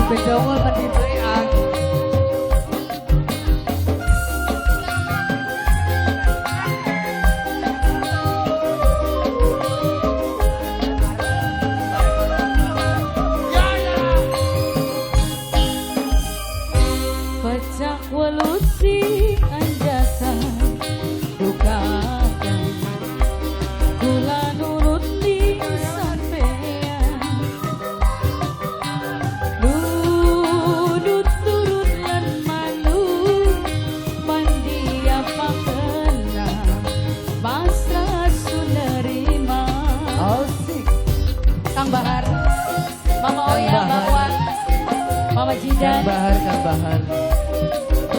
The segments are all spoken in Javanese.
Beda menditrean. Pecah welusi anjasa dukakan kula nurut ning sampeyan nunut turut lan manut mandi apa kena pasrah sunerima. Asik. Kang Bahar, Mama Oya, Kang Bahar. Bawa Mama Kang Jidan, Bahar, Kang Bahar.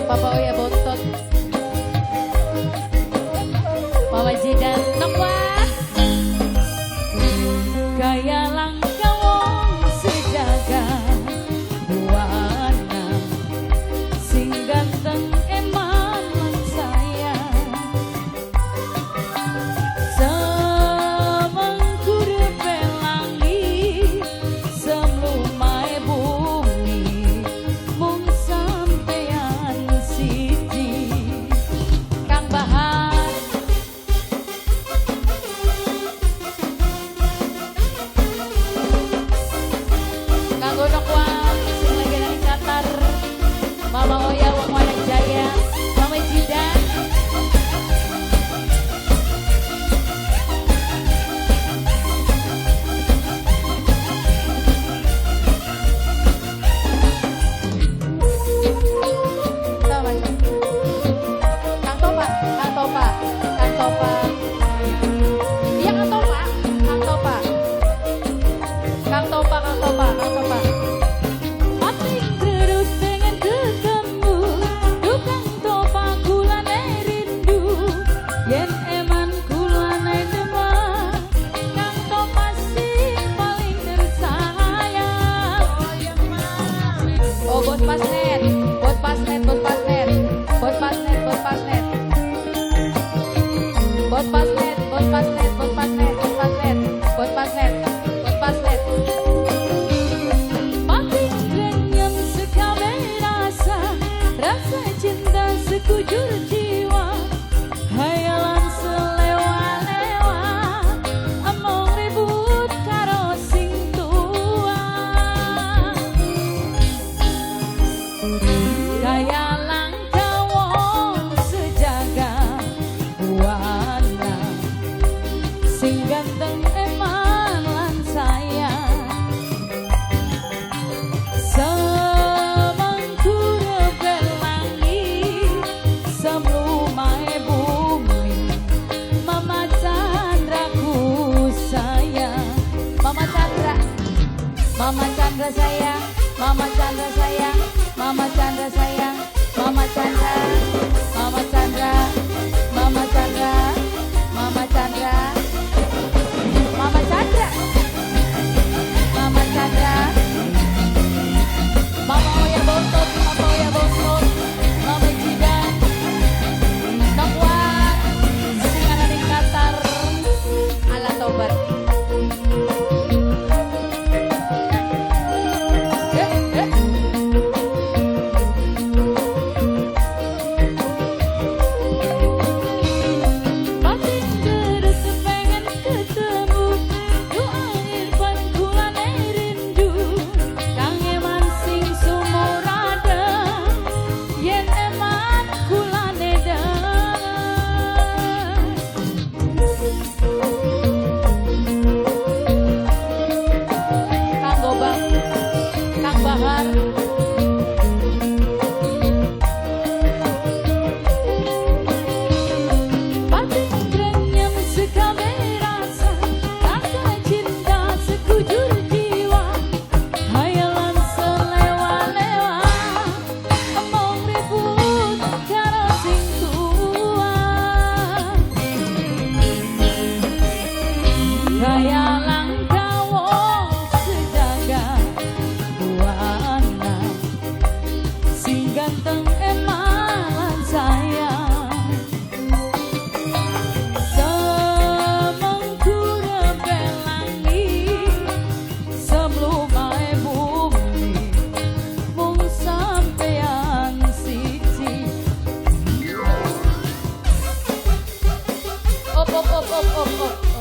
Papa Oya Bontot, Mama Jidan, Nokwa. Kaya langka wong sejaga buana, sing ganteng eman lan sayang. Semengkurupe langit, semlumae bumi, mung sampeyan siji. Kang Bahar. Kanggo Nokwa sing lagi nang Qatar, Mama Oya wong Jaya, Mama Jidan. Sama, Mas. Kang Topa, Kang Topa, Kang Topa. Iya Kang Topa, Kang Topa. Kang Topa, Kang Topa, Kang Topa. Pating terus pengen ketemu, Kang Topa kulane rindu, yen eman kulane demen, Kang Topa sing paling tersayang. Oh, bos pasnet, bos pasnet, bos pasnet, bos pasnet, bos pasnet. Bos pasnet, bos pasnet, bos pasnet, bos pasnet, bos pasnet, bos pasnet. Pating renyam sekabe rasa, rasa cinta sekujur jiwa, hayalan selewa-lewa, among ribut karo sing tua. Kaya langka wong sejaga buana, sing ganteng eman lan sayang. Semengkurupe langit, semlumae bumi, Mama Chandra ku sayang. Mama Chandra, Mama Chandra sayang, Mama Chandra sayang, Mama Chandra sayang, Mama Chandra, Mama Chandra, Mama Chandra, Mama Chandra, Mama Chandra, Mama Chandra. Mama Oya Bontot, Mama Oya Bontot, Mama Jidan, Nokwa, sing ana ning Qatar, ala tobat. Eh, eh. Op op op op op op.